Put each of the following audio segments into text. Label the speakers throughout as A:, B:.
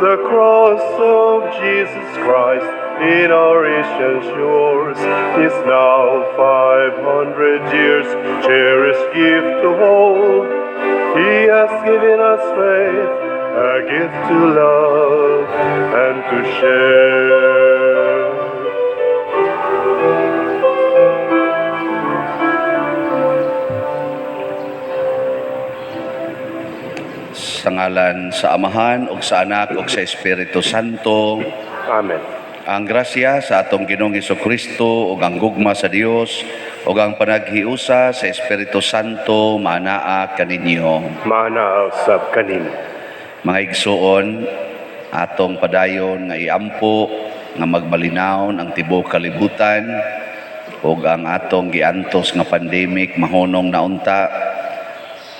A: The cross of Jesus Christ in our Asian shores is now 500 years, cherished gift to all. He has given us faith, a gift to love and to share.
B: Sa ngalan sa Amahan ug sa Anak ug sa Espiritu Santo.
A: Amen.
B: Ang grasya sa atong Ginoong Kristo ug ang gugma sa Dios ug ang panaghiusa sa Espiritu Santo maanaa kaninyo.
A: Maanaa usab kanimo.
B: Mga igsuon, atong padayon nga iampo nga magmalinawon ang tibuok kalibutan ug ang atong giantos nga pandemic mahunong na unta.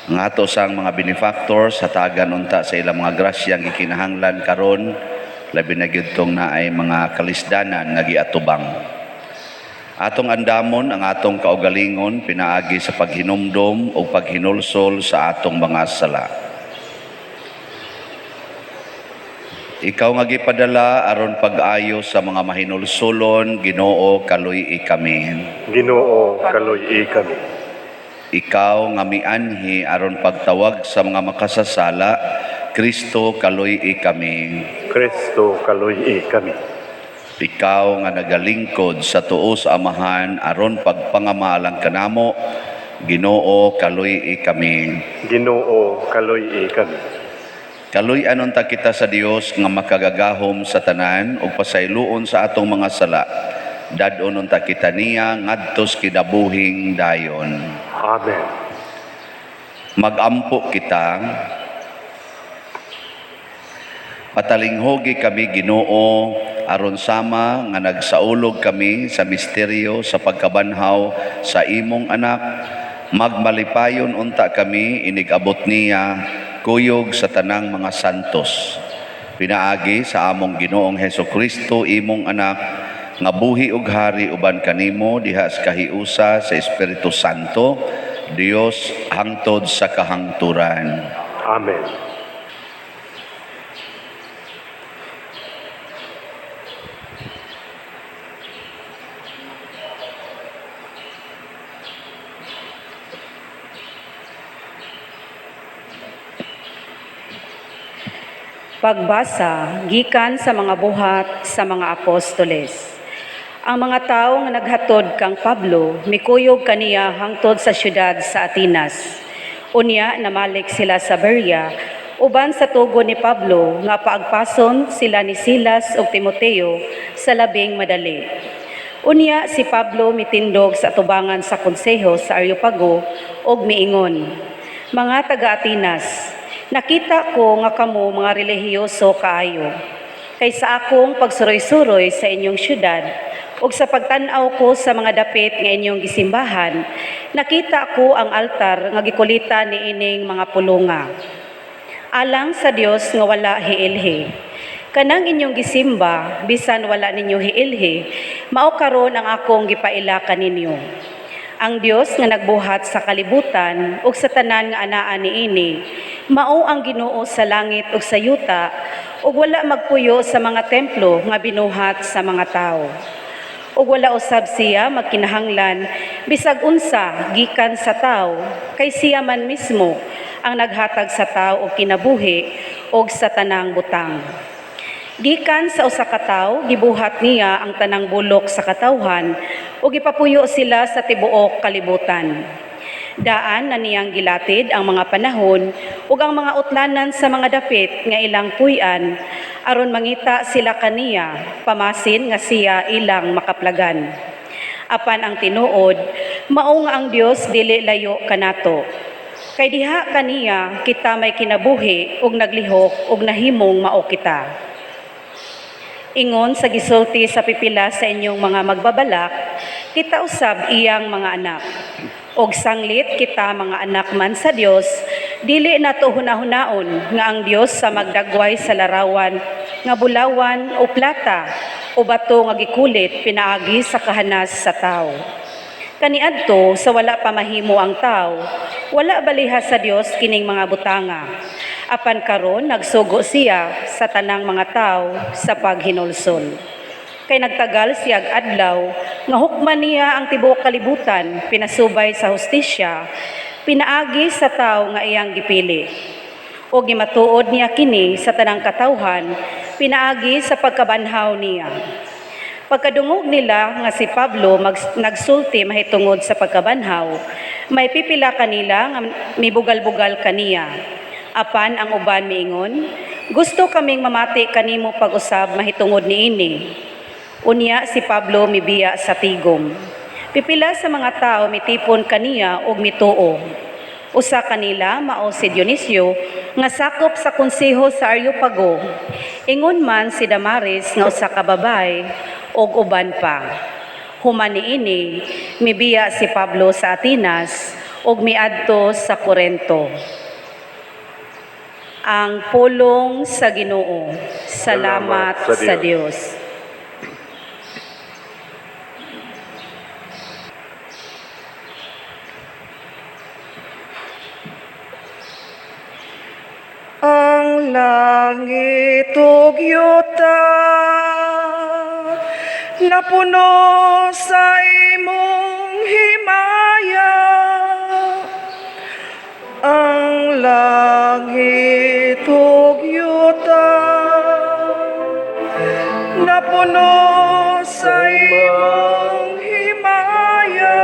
B: Ang ato sang mga benefactors hatagan unta sa ilang mga grasya ang gikinahanglan karon, labi na gyud tong naay mga kalisdanan nga giatubang. Atong andamon ang atong kaugalingon pinaagi sa paghinumdom o paghinulsol sa atong mga sala. Ikaw nga gipadala aron pag-ayo sa mga mahinulsolon, Ginoo, kaluy-i kami.
A: Ginoo, kaluy-i kami.
B: Ikaw nga mianhi aron pagtawag sa mga makasasala, Kristo, kaluy-i kami.
A: Kristo, kaluy-i kami.
B: Ikaw nga nagalingkod sa tuo sa Amahan aron pagpangamalang kanamo, Ginoo, kaluy-i kami.
A: Ginoo, kaluy-i kami.
B: Kaluy-an unta kita sa Dios nga makagagahom sa tanan ug pasayloon sa atong mga sala. Dad-on unta kita niya ngadto sa kinabuhing dayon.
A: Amen.
B: Magampo kita. Patalinghugi kami, Ginoo, aron sama nga nagsaulog kami sa misteryo sa pagkabanhaw sa imong anak, magmalipayon unta kami inig-abot niya kuyog sa tanang mga santos. Pinaagi sa among Ginoong Heso Kristo, imong anak, nga buhi ug hari uban kanimo diha sa kahiusa sa Espiritu Santo, Dios hangtod sa kahangturan.
A: Amen.
C: Pagbasa gikan sa mga buhat sa mga apostoles. Ang mga tawo nga naghatod kang Pablo mikuyog kaniya hangtod sa syudad sa Atenas. Unya namalik sila sa Berea uban sa tugon ni Pablo nga paagpason sila ni Silas ug Timoteo sa labing madali. Unya si Pablo mitindog sa atubangan sa konseho sa Areopago ug miingon, "Mga taga-Atenas, nakita ko nga kamo mga relihiyoso kaayo. Kay sa akong pagsuroy-suroy sa inyong syudad ug sa pagtan-aw ko sa mga dapit nga inyong gisimbahan, nakita ko ang altar nga gikulitan niining mga pulunga. Alang sa Dios nga wala hiilhi. Kanang inyong gisimba, bisan wala ninyo hiilhi, mao karon ang akong gipaila kaninyo. Ang Dios nga nagbuhat sa kalibutan ug sa tanan nga anaa niini, mao ang Ginoo sa langit ug sa yuta, ug wala magpuyo sa mga templo nga binuhat sa mga tawo. Ug wala usab siya magkinahanglan bisag unsa gikan sa tawo, kay siya man mismo ang naghatag sa tawo og kinabuhi ug sa tanang butang. Gikan sa usa ka tawo, gibuhat niya ang tanang bulok sa katawhan ug gipapuyo sila sa tibuok kalibutan. Daan na niyang gilatid ang mga panahon ug ang mga utlanan sa mga dapit nga ilang puy-an aron mangita sila kaniya, pamasin nga siya ilang makaplagan. Apan ang tinuod, mao nga ang Dios dili layo kanato. Kay diha kaniya kita may kinabuhi ug naglihok ug nahimong mao kita. Ingon sa gisulti sa pipila sa inyong mga magbabalak, kita usab iyang mga anak. Og sanglit kita mga anak man sa Dios, dili nato hunahunaon nga ang Dios sa magdagway sa larawan nga bulawan o plata o bato nga gikulit pinaagi sa kahanas sa tawo. Kaniadto sa wala pa mahimo ang tawo, wala baliha sa Dios kining mga butanga. Apan karon nagsugo siya sa tanang mga tawo sa paghinulsol. Kay nagtagal siyag adlaw nga hukman niya ang tibuok kalibutan pinasubay sa hustisya pinaagi sa tawo nga iyang gipili. O gimatuod niya kini sa tanang katawhan pinaagi sa pagkabanhaw niya. Pagkadungog nila nga si Pablo nagsulti mahitungod sa pagkabanhaw, may pipila kanila nga mibugal-bugal kaniya. Apan ang uban miingon, "Gusto kaming mamati kanimo pag-usab mahitungod niini." Unya si Pablo mibiya sa tigom. Pipila sa mga tao mitipon kaniya og mituo. Usa kanila mao si Dionisio nga sakop sa konseho sa Areopago. Ingon man si Damaris nga usa ka babay ug uban pa. Human niini, mibiya si Pablo sa Atenas ug miadto sa Corinto. Ang pulong sa Ginoo. Salamat
A: Salamat sa
C: sa Dios.
D: Ang langit ug yuta napuno sa imong himaya. Ang langit ug yuta napuno sa imong himaya.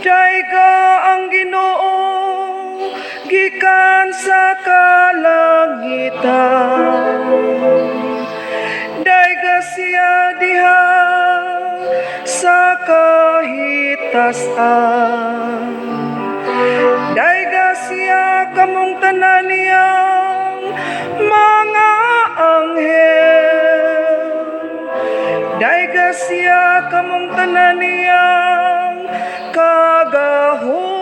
D: Dayga ang Ginoo gikan sa kalangitan. Dayga siya diha sa kahitasan. Dayga siya kamong tanan niyang mga anghel. Dayga siya kamong tanan niyang kagahuman.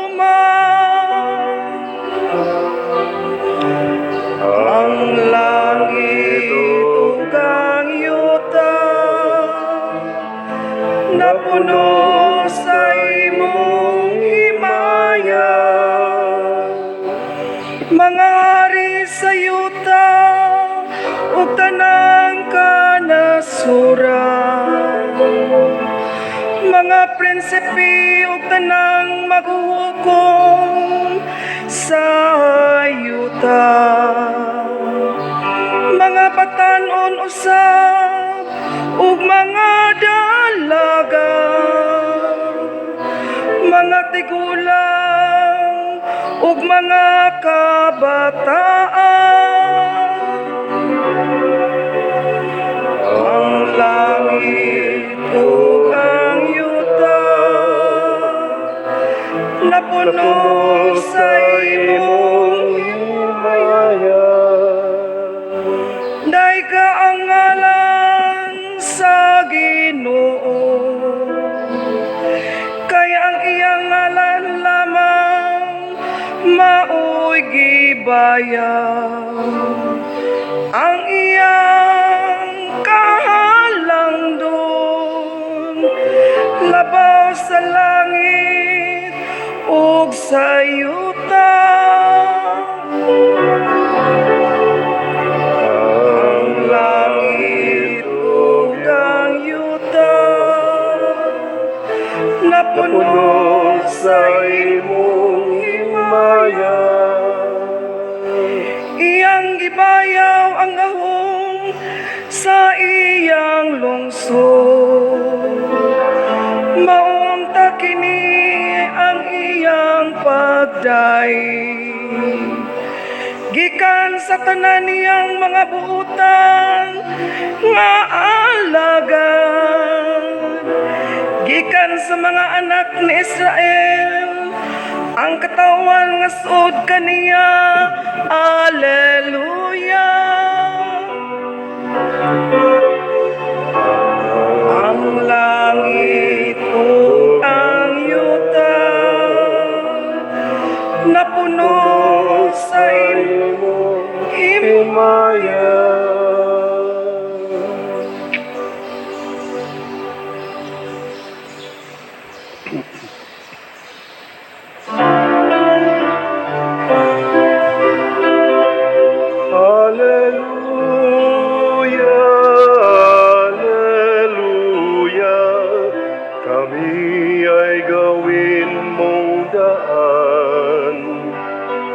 D: Ang langit ug ang yuta napuno sa imong himaya. Mga hari sa yuta ug tanang kanasuran, mga prinsipe ug tanang maghuhukom sa yuta, mga batan-on usab ug mga dalaga, mga tigulang ug mga kabataan. Ang langit ug ang yuta napuno sa imong
A: himaya.
D: Dayga ang ngalan sa Ginoo, kay ang iyang ngalan lamang mao'y gibayaw. Ang iyang kahalangdon labaw sa langit ug sa yuta. Ang langit ug ang yuta napuno sa imong himaya. Iyang gibayaw ang gahom sa iyang lungsod. Maunta kini ang iyang pagday. Gikan sa tanan niyang mga buutan nga alagad, gikan sa mga anak ni Israel, ang katawan nga suod kaniya. Alleluia. Ang langit ug ang yuta napuno sa imong
A: himaya.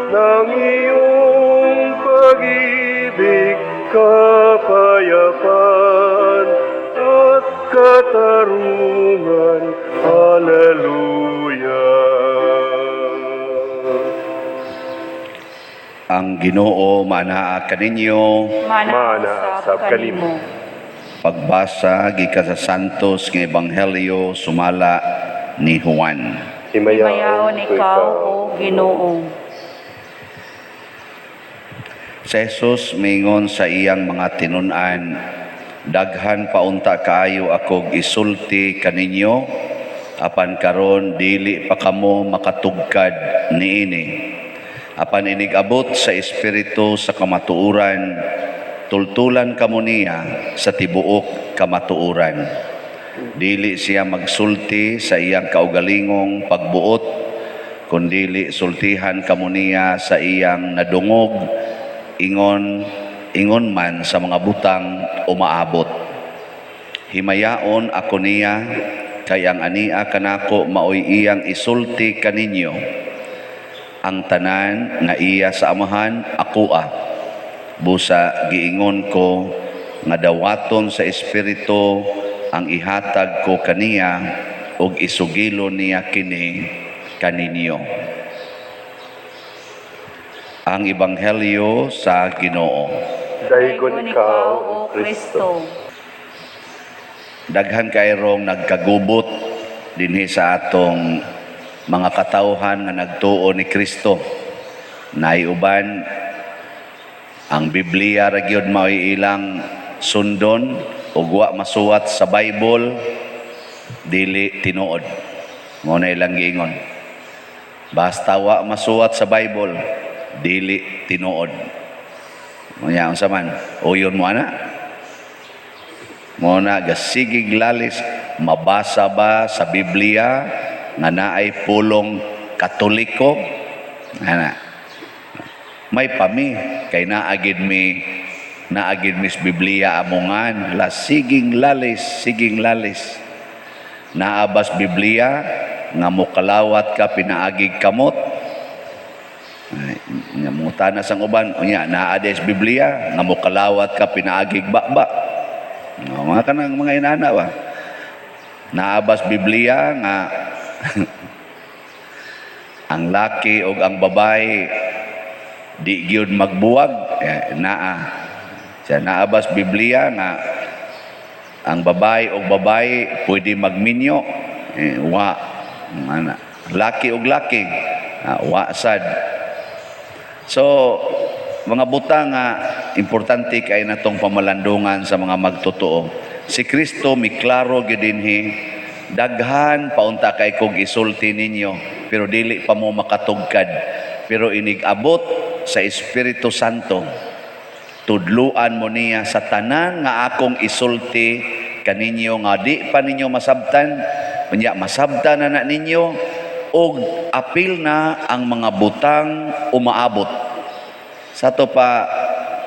A: Ng iyong pag-ibig, kapayapaan at katarungan. Hallelujah.
B: Ang Ginoo maanaa kaninyo.
A: Mana
C: Mana
A: sab kanimo.
B: Pagbasa gikan sa Santos nga Ebanghelyo sumala ni Juan.
C: Himayaon ikaw, O Ginoo.
B: Si Jesus mingon sa iyang mga tinun-an, "Daghan pa unta kaayo akog isulti kaninyo, apan karon dili pa kamo makatugkad niini. Apan inig-abot sa Espiritu sa kamatuoran, tultulan kamo niya sa tibuok kamatuoran. Dili siya magsulti sa iyang kaugalingong pagbuot, kundili sultihan kamo niya sa iyang nadungog, ingon ingon man sa mga butang umaabot. Himayaon ako niya, kay ang ania kanako maoy iyang isulti kaninyo. Ang tanan nga iya sa Amahan, akoa. Busa giingon ko nga dawaton sa Espiritu ang ihatag ko kaniya ug isugilon niya kini kaninyo." Ang Ebanghelyo sa Ginoo.
A: Daygon ikaw, O Kristo.
B: Daghan kayrong nagkagubot dinhi sa atong mga katawhan nga nagtuo ni Kristo. Naiuban ang Biblia ra gyud mao'y ilang sundon ug wa masuwat sa Bible, dili tinuod. Mao na ilang giingon. Basta wa masuwat sa Bible, dili tinuod. Unya unsa man? Uyon mo ana? Mao na gasigig lalis, mabasa ba sa Biblia nga naay pulong Katoliko? Ana. May pami kay naagid mi sa Biblia amongan la siging lalis, siging lalis. Naa bas Biblia nga mokalawat ka pinaagig kamot? Ay, nga mangutana sang uban, unya naa sa Biblia nga mokalawat ka pinaagig baba? No, mga kanang mga inana ba? Naa bas Biblia nga ang laki o ang babae di gyud magbuwag? Eh, naa. Siya, naa bas Biblia nga ang babae o babae pwede magminyo? Eh, wa. Ana. Laki og laki, ah, wa sad. So, mga butang nga importante kay natong pamalandungan sa mga magtotoo. Si Kristo miklaro gyud dinhi, "Daghan paunta kay kog isulti ninyo, pero dili pa mo makatugkad. Pero inig-abot sa Espiritu Santo, tudluan mo niya sa tanan nga akong isulti kaninyo nga di pa ninyo masabtan. Unya masabtan na na ninyo og apil na ang mga butang umaabot." Sa to pa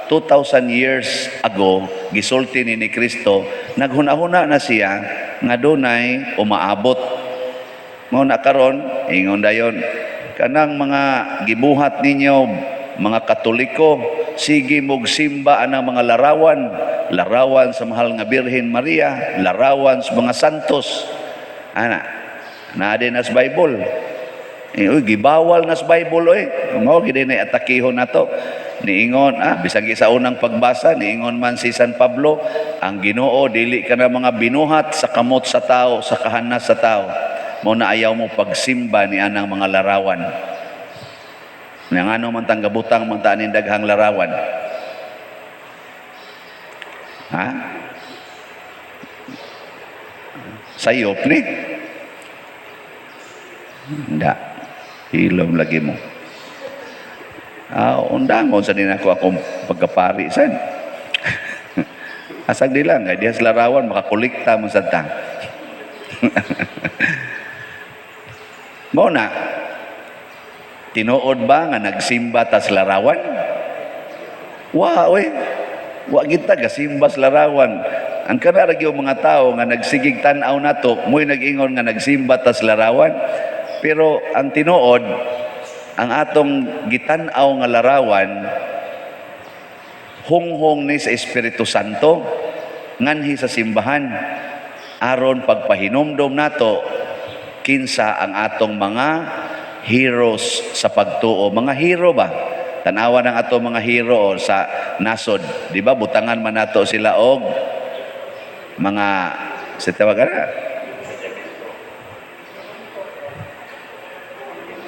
B: 2,000 years ago gisulti ni Kristo, naghuna-huna na siya nga dunay umaabot. Mao na karon ingon dayon kanang mga gibuhat ninyo, mga Katoliko, sige mog simba anang mga larawan, larawan sa mahal nga Birhen Maria, larawan sa mga santos. Ana, naa din na sa Bible? Eh, uy, gibawal na sa Bible oy. Mao gid na atakihon nato. Niingon, bisan sa unang pagbasa, niingon man si San Pablo, ang Ginoo dili ka na mga binuhat sa kamot sa tao, sa kahanas sa tao. Mao na ayaw mo pagsimba ni anang mga larawan. Nga ngano man tang gabutang man ta aning daghang larawan? Ha? Sayop ni? Hindi. Hilom lagi mo. Ah, undangon sa din ako akong pagkapari sad. Asag di lang, kay diha sa larawan makakolekta mo sa tang. Mao na, tinuod ba nga nagsimba tas larawan? Wa, oy. Wa kita gasimba sa larawan. Ang kana ra gyud mga tao nga nagsigig tan-aw nato, mo'y nag-ingon nga nagsimba tas larawan. Pero ang tinuod, Ang atong gitan-aw nga larawan, hunghong ni sa Espiritu Santo nganhi sa simbahan aron pagpahinumdom nato kinsa ang atong mga heroes sa pagtuo. Mga hero ba? Tanawa ng atong mga hero sa nasod, di ba? Butangan man nato sila og mga sa tawag na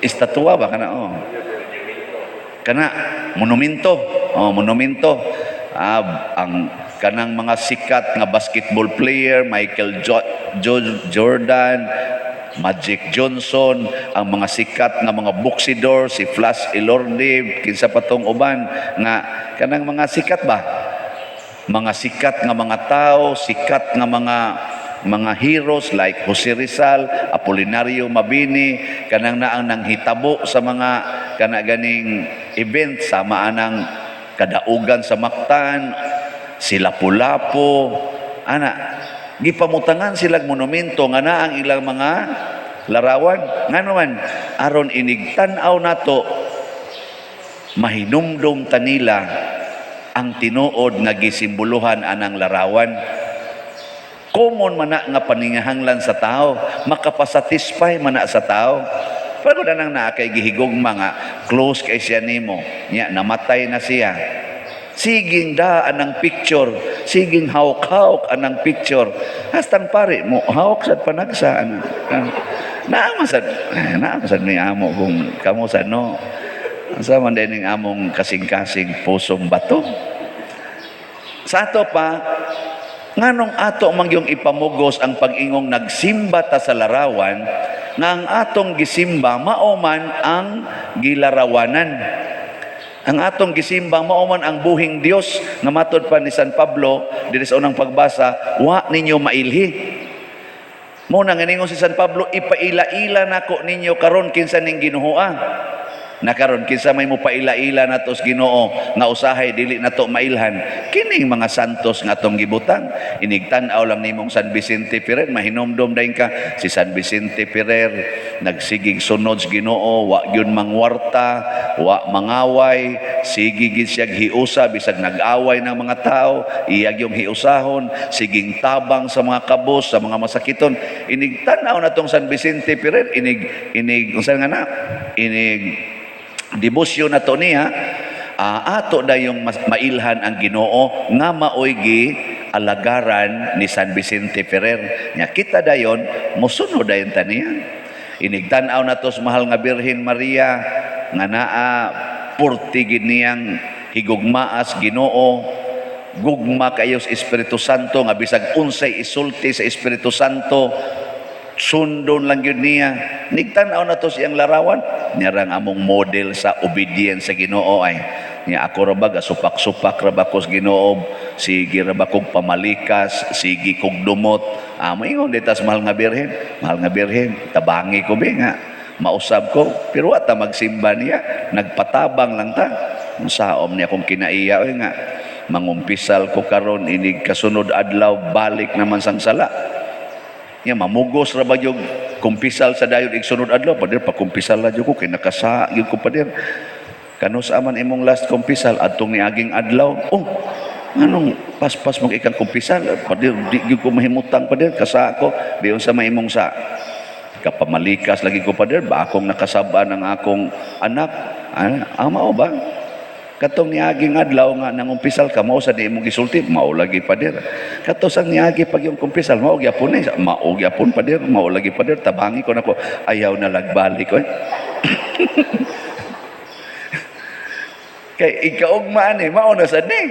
B: estatua ba kana, oh, kana monumento, oh, monumento. Ang kanang mga sikat nga basketball player, Michael Jordan, Magic Johnson, ang mga sikat nga mga boxidor, si Flash Elorde, kinsa pa tong uban nga kanang mga sikat ba, mga sikat nga mga tao, sikat nga mga heroes like Jose Rizal, Apolinario Mabini, kanang naang nanghitabo sa mga kana ganing event sama anang kadaugan sa Mactan, sila Lapu-Lapu, ana gipamutangan silang monumento nga naa ang ilang mga larawan. Ngano man? Aron inig tan-aw nato, mahinumdum tanila ang tinuod nga gisimboluhan anang larawan. Common man na nga paningahanglan sa tao, makapasatisfy man na sa tao. Pero kung nang naa kay gihigugma nga close kay siya nimo, nya namatay na siya, siging daan ang picture, siging hawk-hawk anang picture, hastang pare mo hawk sad panagsa ana. Naa sad, eh, naa man sad may amo kung kamo sad, no? Asa man din ning among kasing-kasing pusong bato. Sa ato pa, nganong ato man yung ipamugos ang pag-ingong nagsimba ta sa larawan, nga ang atong gisimba mao man ang gilarawanan? Ang atong gisimba mao man ang buhing Dios nga matod pa ni San Pablo diri sa unang pagbasa, wa ninyo mailhi. Mo na nga ningon si San Pablo, "Ipaila-ila nako ninyo karon kinsa ning Ginoo." Na karon, kinsa may mopaila-ila nato sa Ginoo nga usahay dili nato mailhan? Kining mga santos nga atong gibutang. Inig tan-aw lang nimong San Vicente Ferrer, mahinomdom dayon ka, si San Vicente Ferrer nagsigig sunod sa Ginoo, wa gyud mangwarta, wa mangaway, sige gid siya hiusa bisag nag-away ng mga tao, iya yung hiusahon, siging tabang sa mga kabos, sa mga masakiton. Inig tan-aw natong San Vicente Ferrer, inig unsa nga na, inig debosyon nato niya, ato dayong mailhan ang Ginoo nga maoy gi alagaran ni San Vicente Ferrer. Nya kita dayon mosunod dayon ta niya. Inig tan-aw nato sa mahal nga Birhen Maria nga naa purti gid niyang higugmaas Ginoo, gugma kayo sa Espiritu Santo, nga bisag unsay isulti sa Espiritu Santo, sundon lang yun niya. Nigtan-aw na to siyang larawan niya rang among model sa obedience sa Ginoo ay. Niya ako ra ba, gasupak-supak ra ba ko sa Ginoo, sige ra ba kog pamalikas, sige kog dumot. Moingon ditas mahal nga Birhen, "Mahal nga Birhen, tabangi ko be nga mausab ko." Pero wa ta magsimba niya, nagpatabang lang ta. Saom niya akong kinaiya oy nga mangumpisal ko karon, inig kasunod adlaw balik naman sang sala. Nya mamugos ra ba yung kumpisal sa dayon igsunod adlaw, "Pader, pakumpisal na jud ko kay nakasa gyud ko, pader." "Kanus aman imong last kumpisal?" "Adtong niaging adlaw." "Oh, nganong paspas mag ikang kumpisal?" "Pader, di gyud ko mahimutang, pader, kasa ko." "Biyon sa may imong sa?" "Kapamalikas lagi ko, pader, ba akong nakasab-an ang akong anak." "Ah, mao ba? Katong niaging adlaw nga nangumpisal ka, mao sa di imong gisulti?" "Mao lagi, pader." "Kato sang niagi pag yung kumpisal, mao gyapon ni?" "Mao gyapon, pader." "Mao lagi, pader, tabangi ko nako." Ayaw na lagbalik oy. Kay ikaugmaan eh, mao na sad ni.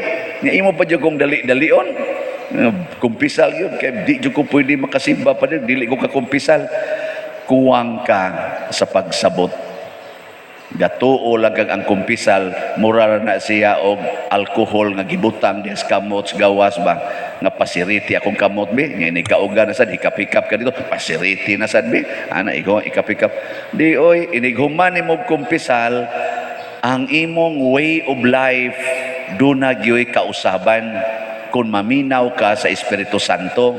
B: Nya imo pa jud kong dali-dalion. Kumpisal yun, kay di jud ko pwede makasimba, pader, dili ko kakumpisal. Kuwang ka sa pagsabot. Gatuo lang kag ang kumpisal mura ra na siya og alkohol nga gibutang diha sa kamot sa gawas ba, nga pasiriti akong kamot be. Nya ini kauga na sad, hikap-hikap ka dito, pasiriti na sad be ana, ikaw hikap-hikap di oy. Inig human nimo kumpisal, ang imong way of life duna gyoy kausaban. Kung maminaw ka sa Espiritu Santo,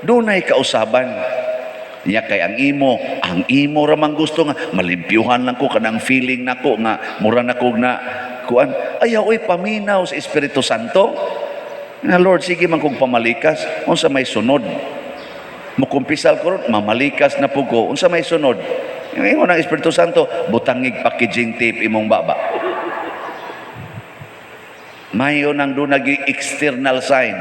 B: dunay kausaban. Nya kay ang imo ra man gusto nga malimpyuhan lang ko kanang feeling nako nga mura na kog na kuan. Ayaw oy, paminaw sa Espiritu Santo. Na Lord, sige man kog pamalikas, unsa may sunod? Mukumpisal ko ron, mamalikas na pud ko, unsa may sunod? Ingon ang Espiritu Santo, butangig packaging tape imong baba. Mayo nang doon nagi external sign.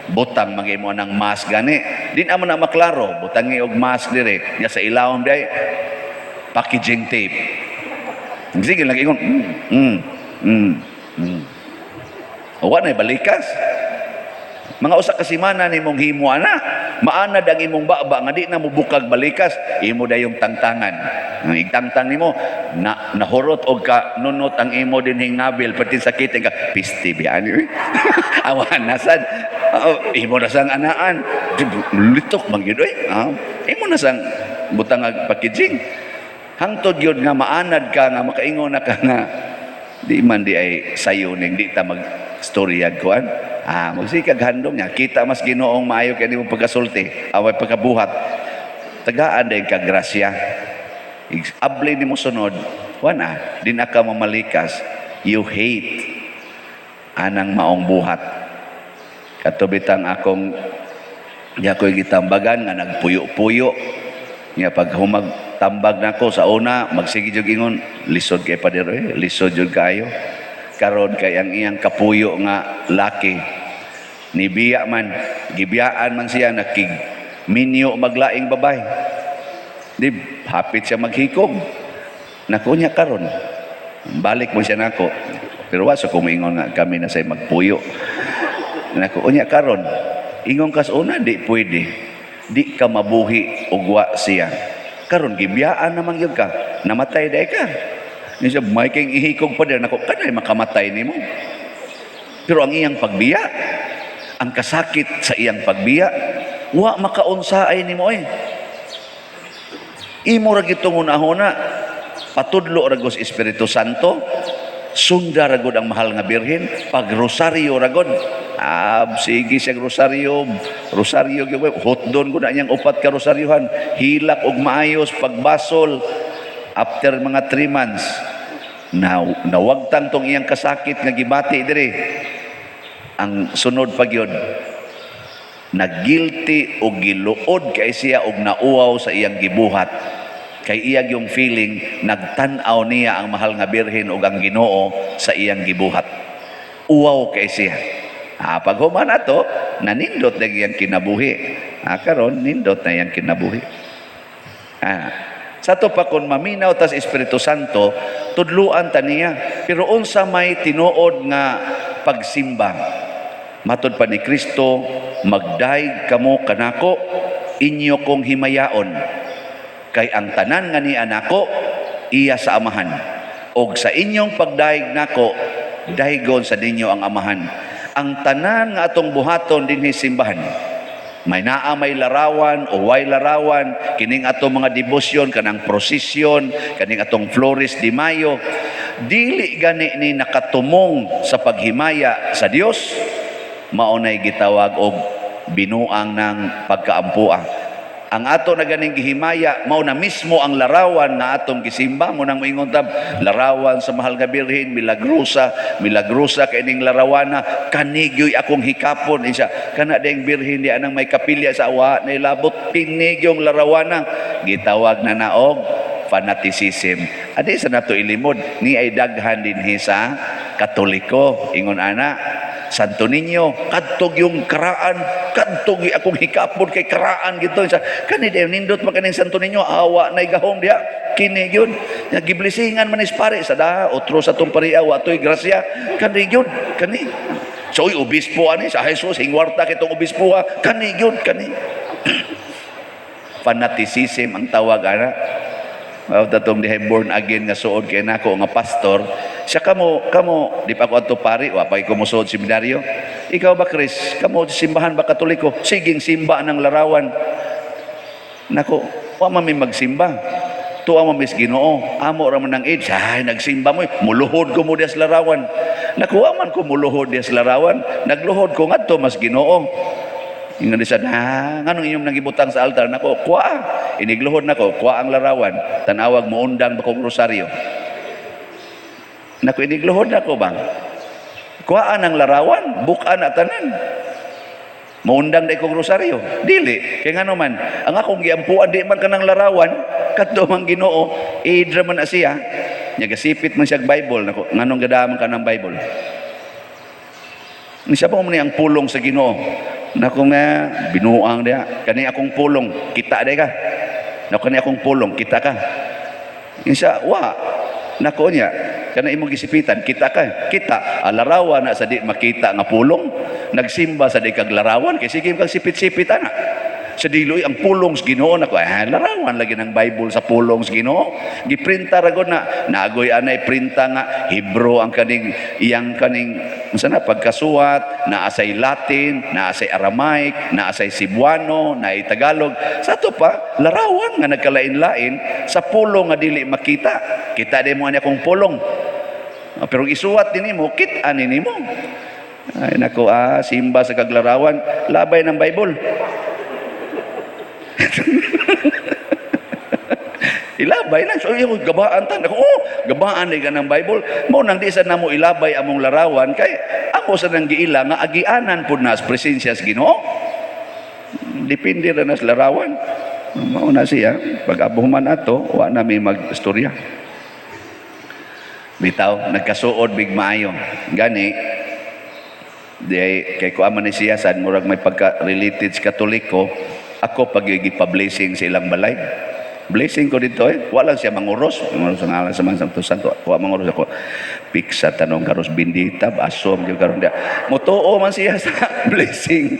B: Butang mag-imo ng mask gani. Di na mo na maklaro, butangi og mask dire. Nya sa ilawom day packaging tape. Sige lang ingon, Wa na balikas. Mga usa ka semana nimong himo ana, maanad ang imong baba nga di na mobukag balikas, imo dayong tangtangan. Ang igtangtang nimo na nahurot og ka nunot ang imo dinhing ngabil perting sakit ka pisti biya ani. Awan na sad. Oh, imo na sang anaan. Litok man gyud oy. Ah, imo na sang butang ag packaging. Hangtod gyud nga maanad ka nga makaingon na ka nga di man di ay sayo ning di ta mag storyag kuan. Ah, magsikag handom niya. Kita mas Ginoong maayo kay nimo pagkasulti, away pagkabuhat. Tagaan din ka grasya. Abli nimo sunod, wana, di na ka mamalikas. You hate anang maong buhat. Katubitang akong niya ko'y gitambagan nga nagpuyo-puyo. Nga pag humag tambag nako sa una, magsige jud ingon, lisod kay pader eh, lisod jud kayo. Karon kay ang iyang kapuyo nga laki nibiya man, gibiyaan man siya, nakig minyo maglaing babay. Di hapit siya maghikog. Nako niya karon. Balik mo siya nako. Pero wa sa kumingon nga kami na say magpuyo. Nako unya karon. Ingon kas una di pwede. Di ka mabuhi og wa siya. Karon gibiyaan naman gyud ka. Namatay day ka. Ni siya may king ihikog pa din nako kanay makamatay nimo. Pero ang iyang pagbiya, ang kasakit sa iyang pagbiya, wa makaunsaay nimo eh. Imo ra gyud hunahuna, patudlo ra gud sa Espiritu Santo, sunda ra gud ang mahal nga Birhen, pag rosaryo ra gud. Ah, sige siyang rosaryo, rosaryo gyud, hotdon gud na niyang upat ka rosaryohan, hilak og maayos pagbasol after mga 3 months. Na nawagtan tong iyang kasakit nga gibati diri. Ang sunod pa gyud, nagguilty o giluod kay siya og nauwaw sa iyang gibuhat kay iya yung feeling nagtan-aw niya ang mahal nga Birhen ug ang Ginoo sa iyang gibuhat. Uwaw kay siya. Ah, pag human ato, nanindot na iyang kinabuhi. Ah, karon nindot na iyang kinabuhi. Ah, sa to pa kung maminaw tas Espiritu Santo, tudluan ta niya. Pero unsa may tinuod nga pagsimba? Matod pa ni Kristo, magdayeg kamo kanako, inyo kong himayaon. Kay ang tanan nga niya nako, iya sa Amahan. Og sa inyong pagdayeg nako, daygon sa ninyo ang Amahan. Ang tanan nga atong buhaton dinhi simbahan, may naa may larawan o way larawan, kining atong mga debosyon, kanang prosesyon, kaning atong Flores de Mayo, dili gani ni nakatumong sa paghimaya sa Dios, mao nay gitawag og binuang ng pagkaampua. Ang ato na ganing gihimaya, mao na mismo ang larawan nga atong gisimba mo nang moingon tab larawan sa mahal nga Birhen, milagrosa, milagrosa kay ning larawana, kanigyoy akong hikapon isa kana ding Birhen di anang may kapilya sa awa na ilabot pinigyong larawana, gitawag na naog fanaticism. Adi sa nato ilimod ni ay daghan dinhi sa Katoliko ingon ana Santo Niño, kadtog yung karaan, kadtog yung akong hikapon kay karaan gito. Sa kani dayon nindot man kaning Santo Niño, awa na gahom diha. Kini gyud. Nya giblisingan man is pare sa da otro sa tong pariya wa toy grasya. Kani gyud, kani. So uy, obispo ani sa Jesus hingwarta kitong obispo ha. Kani gyud, kani. Fanaticism ang tawag ana. Mao tatong dihay born again nga suod kay nako nga pastor. Siya kamo kamo di pa ko adto pari, wa pa ko mosuod seminaryo. Ikaw ba Chris? Kamo simbahan ba Katoliko? Siging simba ng larawan. Nako, wa man mi magsimba. Tuwa man mis Ginoo. Amo ra man ang age. Ay, nagsimba mo. Muluhod ko mo diya sa larawan. Naku, wa man ko muluhod diya sa larawan. Nagluhod ko ngadto mas Ginoo. Ingon di sa, na, nganong inyong nagibutang sa altar? Nako, kuha. Inigluhod nako, kuha ang larawan, tanawag moundang ba kong rosaryo. Nako, inigluhod nako bang? Kuhaan ang larawan, bukan na tanan. Moundang na kong rosaryo. Dili. Kaya nga naman, ang akong giampuan di man kanang larawan, kadto man Ginoo, idra man na siya. Nya gasipit man siya Bible. Nako, nganong gadaman ka ng Bible? Ni siya pa mo ni ang pulong sa Ginoo. Nako nga binuang diha. Kani akong pulong, kita day ka. Nako, kani akong pulong, kita ka. Isa wa. Nako niya, kana imong gisipitan, kita ka. Kita, ah, larawan na sa di makita nga pulong. Nagsimba sa di kag larawan kay sige kag sipit-sipit ana. Sa diloy ang pulong sa Ginoo nako, ah, larawan lagi ng Bible sa pulong sa Ginoo. Giprinta ra gud na, naagoy anay printa nga Hebrew ang kaning iyang kaning unsa na pagkasuwat, naa say Latin, naa say Aramaic, naa say Cebuano, naa Tagalog. Sa ato pa larawan nga nagkalain-lain sa pulong nga dili makita. Kita di mo ani akong pulong. Ah, pero isuwat din nimo, kita ni nimo. Ay nako, ah, simba sa kaglarawan, labay ng Bible. Ilabay na. So, yung gabaan ta. Ako, oh, gabaan ka ng Bible. Mao nang di sa namo ilabay among larawan kay amo sa nang giila nga agianan pud na sa presensya sa Ginoo. Depende ra na sa larawan. Mao na siya. Pag abuhuman ato, wa na may magstorya. Bitaw, nagkasuod big maayo. Gani, di kay kuha man ni siya sad murag may pagka-related sa Katoliko, ako pag pa-blessing sa ilang balay. Blessing ko dito eh. Wala siya manguros. Manguros ang ngalan sa mga Santo Santo. Wa manguros ako. Piksa tanong karos bindita, asom gyud karon dia. Motuo man siya sa blessing.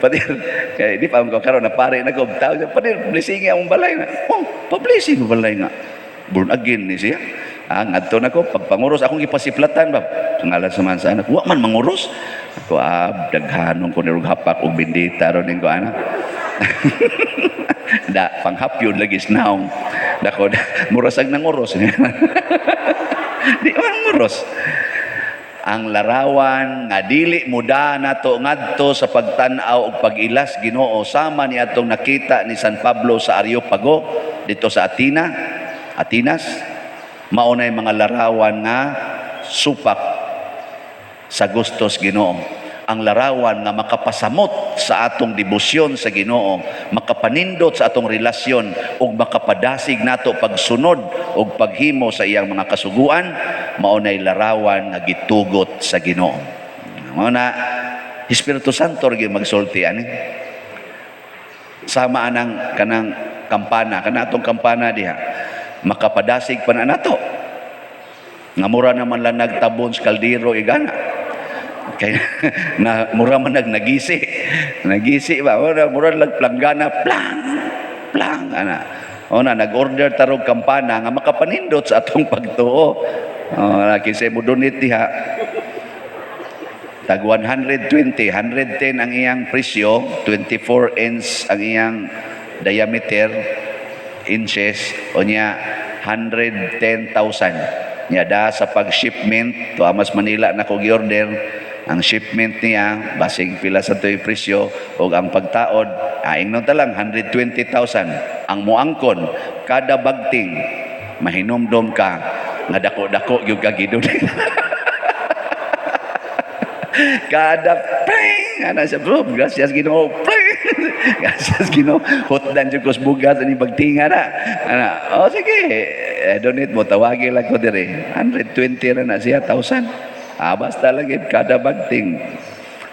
B: Padir, kay di pa ko karon na pare na ko tao. Padir, blessing among balay na. Oh, pa-blessing balay nga. Born again ni siya. Ah, ngadto na ko pagpanguros akong gipasiplatan ba. Sa ngalan sa man sa anak, wa man manguros. Ako ah, daghanon ko ni hapak og bindita ron ko ana. Da panghapyon lagi snaong. Dako murasag nanguros. Di man nguros. Ang larawan nga dili muda nato ngadto sa pagtan-aw og pag-ilas Ginoo sama ni atong nakita ni San Pablo sa Areopago dito sa Athena, Atenas, mao nay mga larawan nga supak sa gustos Ginoo. Ang larawan nga makapasamot sa atong debosyon sa Ginoo, makapanindot sa atong relasyon ug makapadasig nato pagsunod ug paghimo sa iyang mga kasuguan, mao nay larawan nga gitugot sa Ginoo. Mao na Espiritu Santo ra gyud magsulti ani. Sama anang kanang kampana, kana atong kampana diha. Makapadasig pa na nato. Nga mura naman lang nagtabon sa kaldero igana. Kay na mura man nag nagisi. Nagisi ba? Mura, mura lang planggana, plang plang ana. O na nag-order tarog kampana nga makapanindot sa atong pagtuo. O na kinsa mo donate diha tag 120, 110 ang iyang presyo, 24 inch ang iyang diameter inches, o niya 110,000. Niya da sa pag-shipment to Amas Manila na ko gi-order ang shipment niya, basig pila sa to'y presyo og ang pagtaod, aingnon ta lang 120,000 ang muangkon kada bagting. Mahinumdom ka nga dako-dako gyud ka gidon. Kada pring ana siya, bro, gracias Ginoo, pring gracias Ginoo, hotdan jud ko sa bugas ani bagtinga na ana. Oh sige, eh, donate mo, tawagi lang ko dire. 120 ra na siya thousand. Ah, basta lagi kada bagting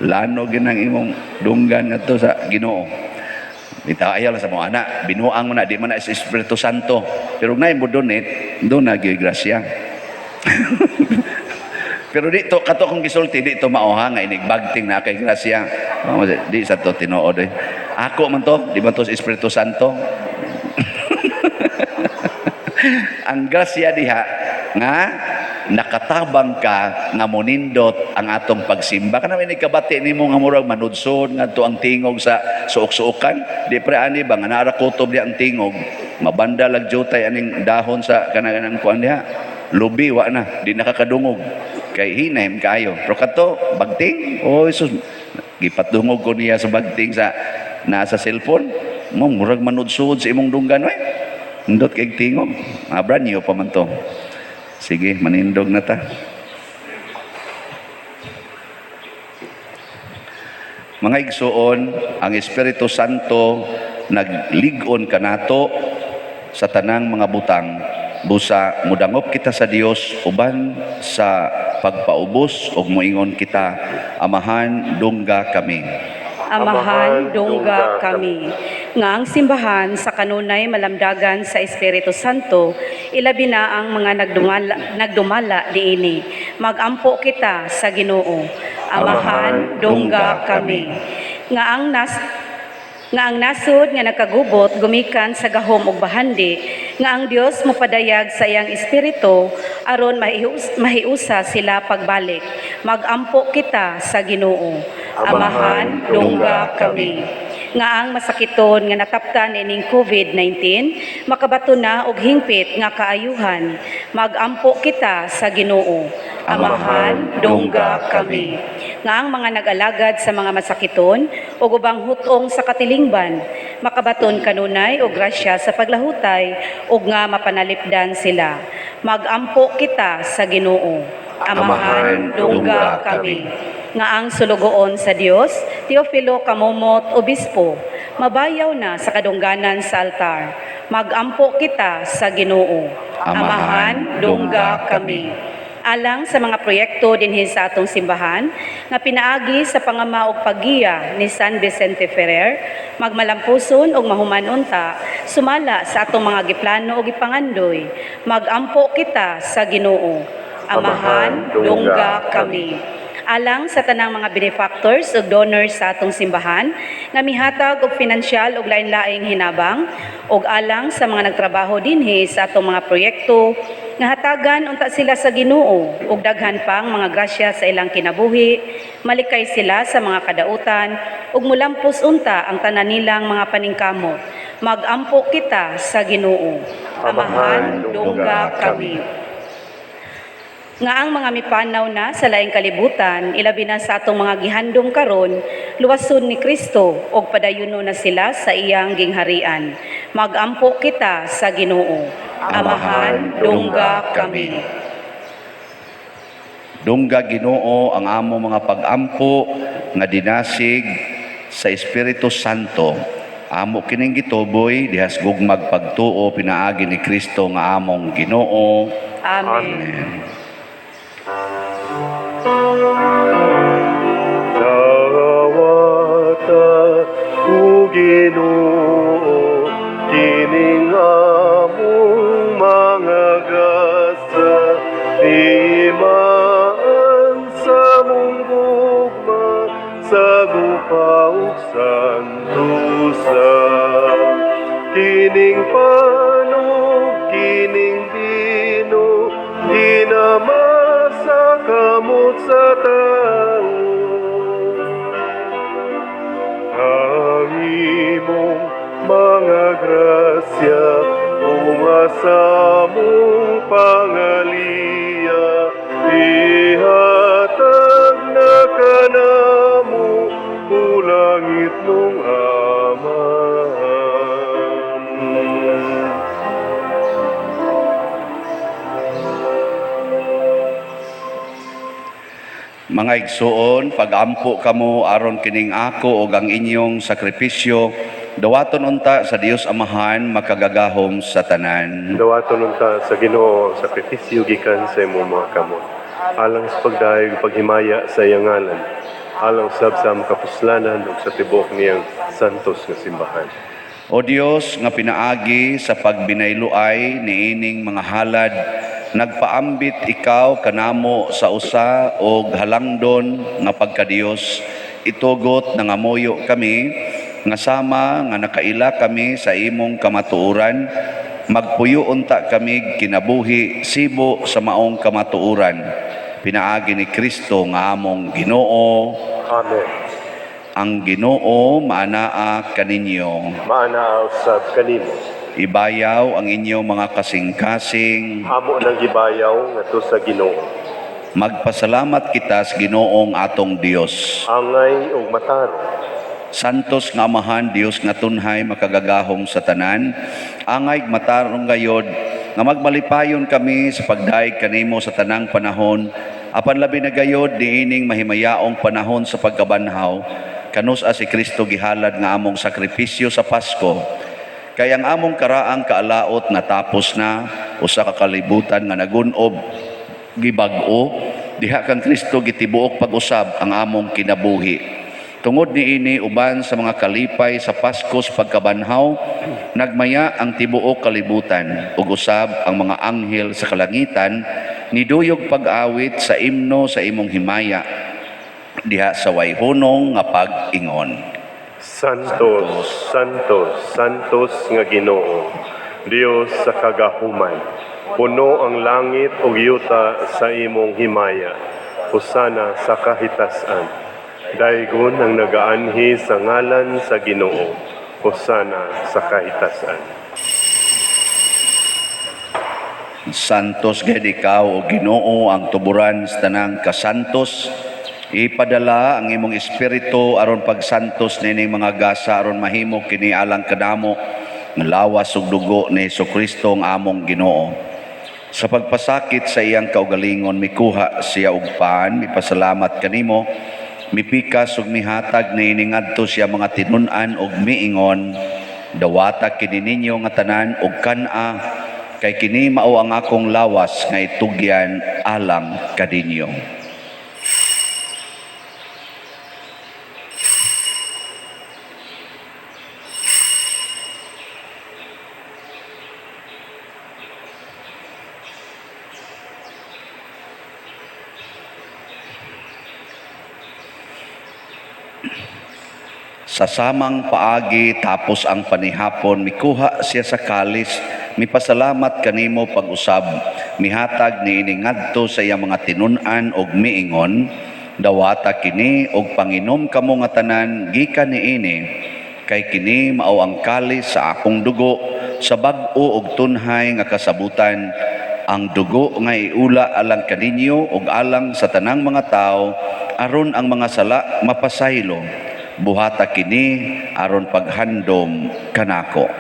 B: lano ginang imong dunggan ngadto sa Ginoo. Bitaw ayaw lang sa mga anak, binuang mo na, di man na sa Espiritu Santo. Pero nay mo donate, doon na gyud grasya. Pero dito, kato kong gisulti, dito maoha nga inigbagting na kay grasya. Oh, di sa to tinuod eh. Ako man to, di man to sa Espiritu Santo. Ang grasya diha nga nakatabang ka nga monindot ang atong pagsimba. Kana may kabati nimo nga murag manudsod ngadto ang tingog sa suok-suokan. Di pre ani ba nga naara kutob di ang tingog. Mabanda lag jutay aning dahon sa kanang kuan diha. Lubi wa na, di nakakadungog. Kay hinay kaayo. Pero kato bagting, oh Jesus, gipatungog ko niya sa bagting sa nasa cellphone. Mo murag manud-suod sa imong dunggan oy. Nindot kay tingog. Ah, brand new pa man to. Sige, manindog na ta. Mga igsuon, ang Espiritu Santo naglig-on kanato sa tanang mga butang. Busa mudangop kita sa Dios uban sa pagpaubos ug moingon kita, Amahan, dungga kami.
C: Amahan, dungga kami. Nga ang simbahan sa kanunay malamdagan sa Espiritu Santo, ilabi na ang mga nagdumala diini. Magampo kita sa Ginoo. Amahan, dungga kami. Nga ang nasod nga nakagubot gumikan sa gahom ug bahandi, nga ang Dios mopadayag sa iyang espiritu aron mahiusa sila pagbalik. Magampo kita sa Ginoo. Amahan, dungga kami. Nga ang masakiton nga nataptan ining COVID-19 makabato na og hingpit nga kaayuhan. Magampo kita sa Ginoo. Amahan, dungga kami. Nga ang mga nag-alagad sa mga masakiton ug ubang hutong sa katilingban makabaton kanunay og grasya sa paglahutay ug nga mapanalipdan sila. Magampo kita sa Ginoo. Amahan, dungga kami. Nga ang sulugoon sa Dios, Teofilo Camomot, Obispo, mabayaw na sa kadungganan sa altar. Magampo kita sa Ginoo. Amahan, dungga kami. Alang sa mga proyekto dinhi sa atong simbahan nga pinaagi sa pangama og paggiya ni San Vicente Ferrer, magmalampuson og mahuman unta sumala sa atong mga giplano og gipangandoy. Magampo kita sa Ginoo. Amahan, dungga kami. Alang sa tanang mga benefactors ug donors sa atong simbahan nga mihatag og pinansyal ug lain-laing hinabang, ug alang sa mga nagtrabaho dinhi sa atong mga proyekto nga hatagan unta sila sa Ginoo ug daghan pang mga grasya sa ilang kinabuhi, malikay sila sa mga kadautan ug mulampos unta ang tanan nilang mga paningkamot. Magampo kita sa Ginoo. Amahan, dungga kami. Nga ang mga mipanaw na sa laing kalibutan, ilabi na sa atong mga gihandom karon, luwason ni Kristo og padayuno na sila sa iyang gingharian. Magampo kita sa Ginoo. Amahan, dungga kami.
B: Dungga Ginoo ang amo mga pagampo nga dinasig sa Espiritu Santo. Amo kining gituboy dihas gugmag pagtuo pinaagi ni Kristo nga among Ginoo.
C: Amen.
B: Amen.
A: Dawata o Ginoo kining among mga gasa, imaan sa mong gugma sa gupa ug santusa. Kining panog, kining bino, ginama sa kamot sa tao. Ang imong mga grasya, unga sa among pangaliya, ihatag na kanamo, o langit nung Amahan.
B: Mga igsuon, pagampo kamo aron kining ako ug ang inyong sakripisyo dawaton unta sa Dios Amahan makagagahom sa tanan.
A: Dawaton unta sa Ginoo ang sakripisyo gikan sa imong mga kamot, alang sa pagdayeg ug paghimaya sa iyang ngalan, alang sab sa among kapuslanan ug sa tibuok niyang santos nga simbahan.
B: O Dios nga pinaagi sa pagbinayloay niining mga halad, nagpaambit ikaw kanamo sa usa og halangdon nga pagkadiyos, itugot nangamuyo kami nga sama nga nakaila kami sa imong kamatuoran, magpuyo unta kami kinabuhi sibo sa maong kamatuoran pinaagi ni Kristo nga among Ginoo.
A: Amen.
B: Ang Ginoo maanaa kaninyo.
A: Maanaa usab kanimo.
B: Ibayaw ang inyong mga kasing-kasing.
A: Amo nang gibayaw ngadto sa Ginoo.
B: Magpasalamat kita sa Ginoong atong Dios.
A: Angay ug matarong.
B: Santos nga Amahan, Dios nga tunhay makagagahom sa tanan, angay matarong gayod nga magmalipayon kami sa pagdayeg kanimo sa tanang panahon, apan labi na gayod niining mahimayaong panahon sa pagkabanhaw, kanus-a si Kristo gihalad nga among sakripisyo sa Pasko. Kay ang among karaang kaalaot natapos na, usa ka kalibutan nga nagun-ob gibag-o, diha kang Kristo gitibuok pag-usab ang among kinabuhi. Tungod niini, uban sa mga kalipay sa Pasko sa pagkabanhaw, nagmaya ang tibuok kalibutan ug usab ang mga anghel sa kalangitan niduyog pag-awit sa imno sa imong himaya diha sa way hunong nga pag-ingon.
A: Santos, Santos, Santos nga Ginoo, Dios sa kagahuman. Puno ang langit ug yuta sa imong himaya. Hosana sa kahitasan. Daygon ang nagaanhi sa ngalan sa Ginoo. Hosana sa kahitasan.
B: Santos gayud ikaw, o Ginoo, ang tuburan sa tanang kasantos. Ipadala ang imong espiritu aron pagsantos nining mga gasa aron mahimo kini alang kanamo nga lawas ug dugo ni Hesukristo ang among Ginoo. Sa pagpasakit sa iyang kaugalingon, mikuha siya og pan, mipasalamat kanimo, mipikas ug mihatag niini ngadto sa iyang mga tinun-an ug miingon: "Dawata kini ninyo nga tanan ug kan-a, kay kini mao ang akong lawas nga itugyan alang kaninyo." Sa samang paagi, tapos ang panihapon, mikuha siya sa kalis, mipasalamat kanimo pag-usab, mihatag niini ngadto sa iyang mga tinun-an og miingon: "Dawata kini og panginom kamo nga tanan gikan niini, kay kini mao ang kalis sa akong dugo sa bag-o og tunhay nga kasabutan, ang dugo nga iula alang kaninyo ug alang sa tanang mga tawo aron ang mga sala mapasaylo. Buhata kini aron paghandom kanako."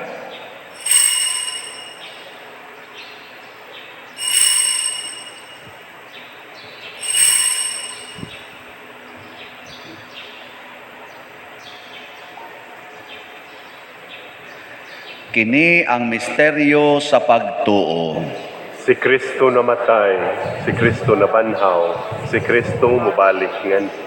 B: Kini ang misteryo sa pagtuo.
A: Si Kristo namatay, si Kristo nabanhaw, si Kristo mubalik nganhi.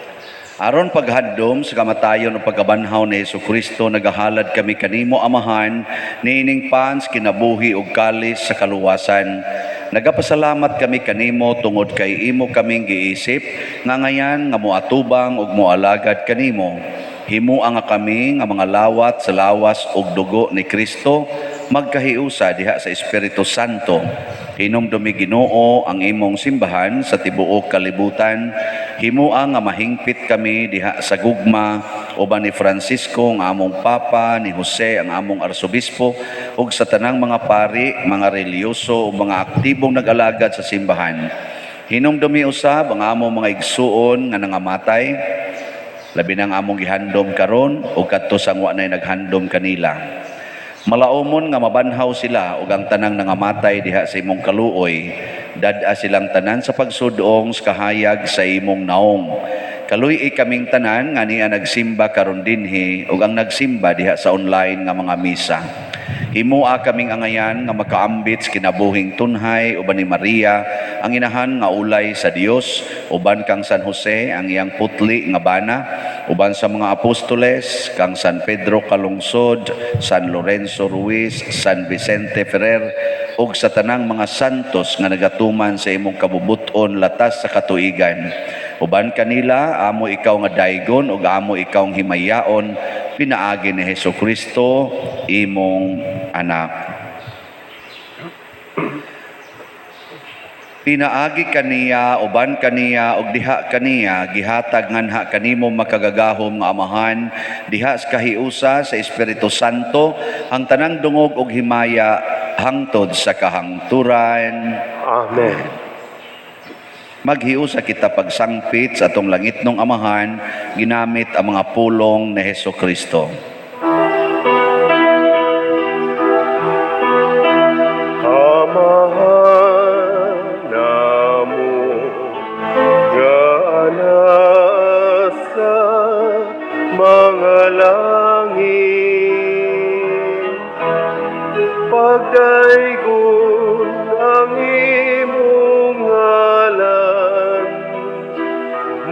B: Aron paghandom sa kamatayon ug pagkabanhaw ni Hesukristo, nagahalad kami kanimo, Amahan, niining pan sa kinabuhi ug kalis sa kaluwasan. Nagapasalamat kami kanimo tungod kay imo kaming giisip nga ngayan nga moatubang ug moalagad kanimo. Himua nga kami nga mga lawat sa lawas ug dugo ni Kristo magkahiusa diha sa Espiritu Santo. Hinumdumi, Ginoo, ang imong simbahan sa tibuok kalibutan. Himua nga mahingpit kami diha sa gugma uban ni Francisco ang among Papa, ni Jose ang among Arsobispo ug sa tanang mga pari, mga relihiyoso ug mga aktibong nag-alagad sa simbahan. Hinumdumi usab ang among mga igsuon nga nangamatay, labi nang among gihandom karon ug kadto sa wa nay naghandom kanila. Malaumon nga mabanhaw sila ug ang tanang nangamatay diha sa imong kaluoy, dad-a silang tanan sa pagsudong sa kahayag sa imong naong. Kaluy-i kaming tanan nga niya nagsimba karon dinhi ug ang nagsimba diha sa online nga mga misa. Himua kaming angayan nga makaambit sa kinabuhing tunhay uban ni Maria ang inahan nga ulay sa Dios, uban kang San Jose ang iyang putli nga bana, uban sa mga apostoles kang San Pedro Calungsod, San Lorenzo Ruiz, San Vicente Ferrer ug sa tanang mga santos nga nagatuman sa imong kabubut-on latas sa katuigan. Uban kanila amo ikaw nga daygon ug amo ikaw ang himayaon pinaagi ni Hesukristo imong anak. Pinaagi kaniya, uban kaniya, ug diha kaniya, gihatag nganha kanimo makagagahom nga Amahan, diha sa kahiusa sa Espiritu Santo, ang tanang dungog ug himaya hangtod sa kahangturan.
A: Amen.
B: Maghiusa kita pagsangpit sa atong langitnong Amahan ginamit ang mga pulong ni Hesus Kristo.
A: Amahan namo nga naa sa mga langit, pagdaygon ang imong ngalan,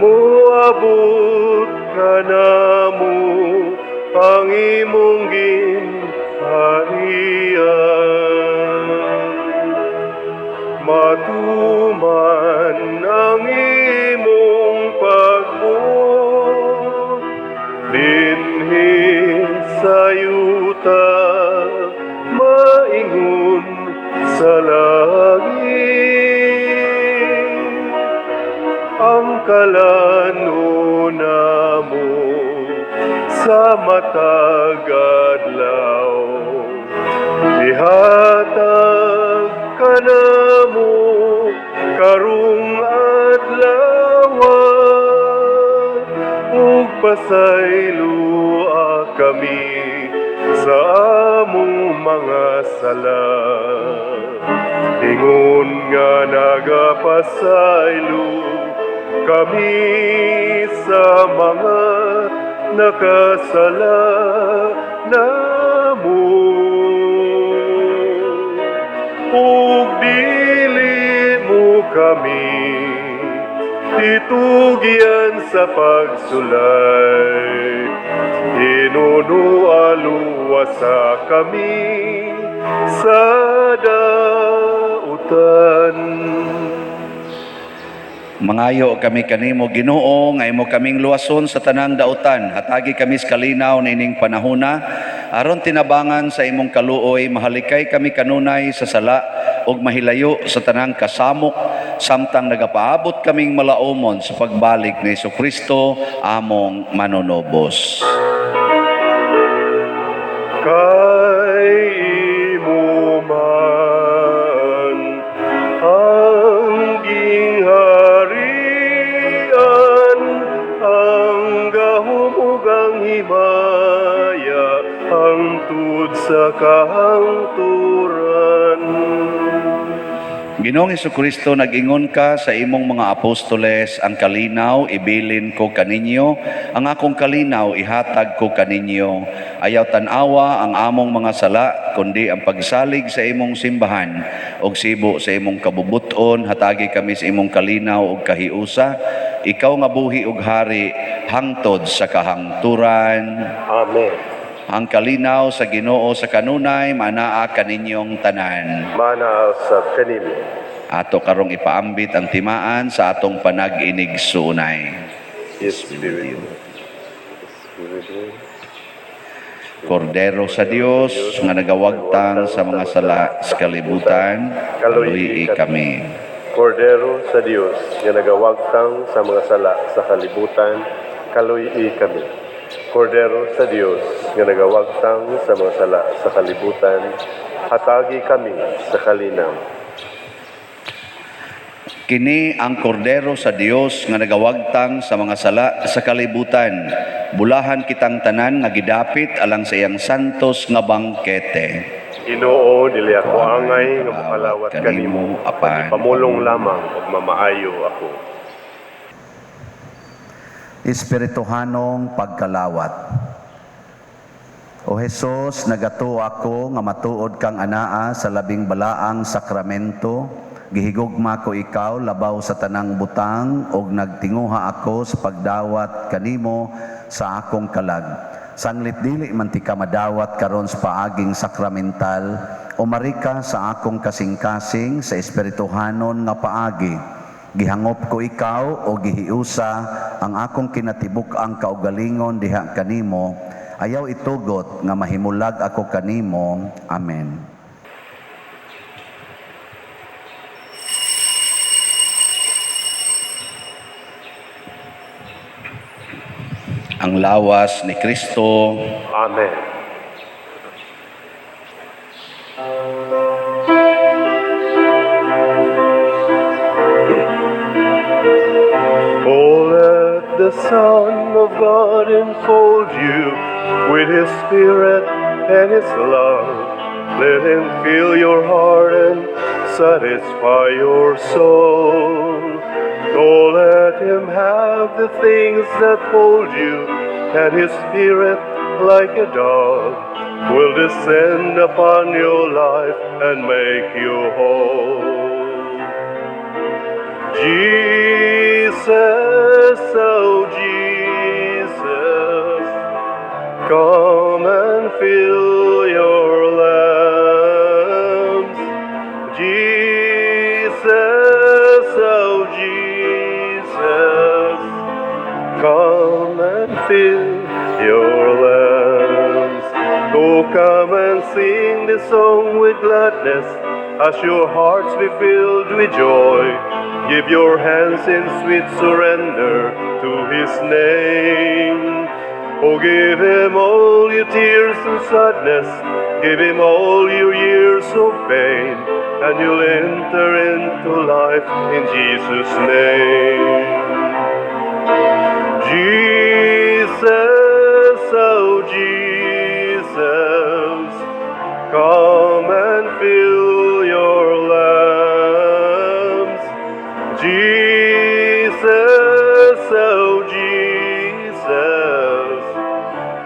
A: moabot kanamo ang imong ginharian. Matuman ang imong pagbuot dinhi sa yuta, maingon sa langit. Ang kalan-on namo sa matag adlaw, ihatag kanamo karong adlaw, ug pasayloa kami sa among mga sala, ingon nga nagapasaylo kami sa mga nakasala namo, ug dili mo kami itugyan sa pagsulay, hinuno aluwasa kami sa dautan.
B: Mangayo kami kanimo, Ginoo, nga imo kaming luwason sa tanang dautan. Hatagi kami sa kalinaw niining panahona aron tinabangan sa imong kaluoy mahalikay kami kanunay sa sala ug mahilayo sa tanang kasamok samtang nagapaabot kaming malaumon sa pagbalik ni Kristo among manunubos.
A: Kay imo man ang gingharian, ang gahom ug ang himaya, hangtod sa kahangturan.
B: Ginoong Kristo, nag-ingon ka sa imong mga apostoles, "Ang kalinaw ibilin ko kaninyo, ang akong kalinaw ihatag ko kaninyo." Ayaw tan-awa ang among mga sala, kundi ang pagsalig sa imong simbahan. Og sibo sa imong kabubuton, hatagi kami sa imong kalinaw ug kahiusa. Ikaw nga buhi ug hari hangtod sa kahangturan.
A: Amen.
B: Ang kalinaw sa Ginoo sa kanunay manaa kaninyong tanan.
A: Mana sa kanimo.
B: Ato karong ipaambit ang timaan sa atong panag-inigsuonay.
A: Peace be with you. Peace be with you.
B: Kordero sa Dios nga nagawagtang sa mga sala sa kalibutan, kaluyi kami.
A: Kordero sa Dios nga nagawagtang sa mga sala sa kalibutan, kaluyi kami. Kordero sa Dios nga nagawagtang sa mga sala sa kalibutan, hatagi kami sa kalinaw.
B: Kini ang kordero sa Dios nga nagawagtang sa mga sala sa kalibutan. Bulahan kitang tanan nga gidapit alang sa iyang santos nga bangkete.
A: Ginoo, dili ako angay nga mokalawat kanimo,
B: apan
A: pamulong lamang ug mamaayo ako.
B: Espirituhanong pagkalawat. O Hesus, nagatuo ako nga matuod kang anaa sa labing balaang sakramento. Gihigugma ko ikaw labaw sa tanang butang ug nagtinguha ako sa pagdawat kanimo sa akong kalag. Sanglit dili man tika madawat karon sa paaging sakramental, umari ka sa akong kasing-kasing sa espirituhanon nga paagi. Gihangop ko ikaw o gihiusa ang akong kinatibuk-ang kaugalingon diha kanimo. Ayaw itugot nga mahimulag ako kanimo. Amen. Ang lawas ni Kristo.
A: Amen. the Son of God enfold you with His Spirit and His love. Let Him fill your heart and satisfy your soul. Oh, let Him have the things that hold you, and His Spirit, like a dove, will descend upon your life and make you whole. Jesus, oh Jesus, come and fill your lambs. Jesus, oh Jesus, come and fill your lambs. Oh, come and sing this song with gladness as your hearts be filled with joy. Give your hands in sweet surrender to His name. Oh, give Him all your tears and sadness. Give Him all your years of pain, and you'll enter into life in Jesus' name. Jesus, oh Jesus, come and fill your lambs. Jesus, oh Jesus,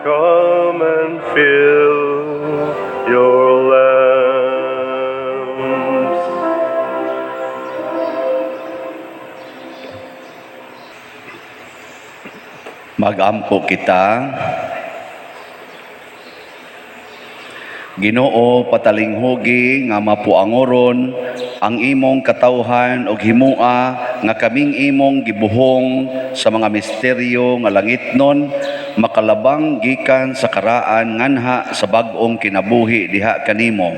A: come and fill your lambs.
B: Magampo kita. Ginoo, patalinghugi nga mapuangoron ang imong katawhan og himua nga kaming imong gibuhong sa mga misteryo nga langitnon makalabang gikan sa karaan nganha sa bag-ong kinabuhi diha kanimo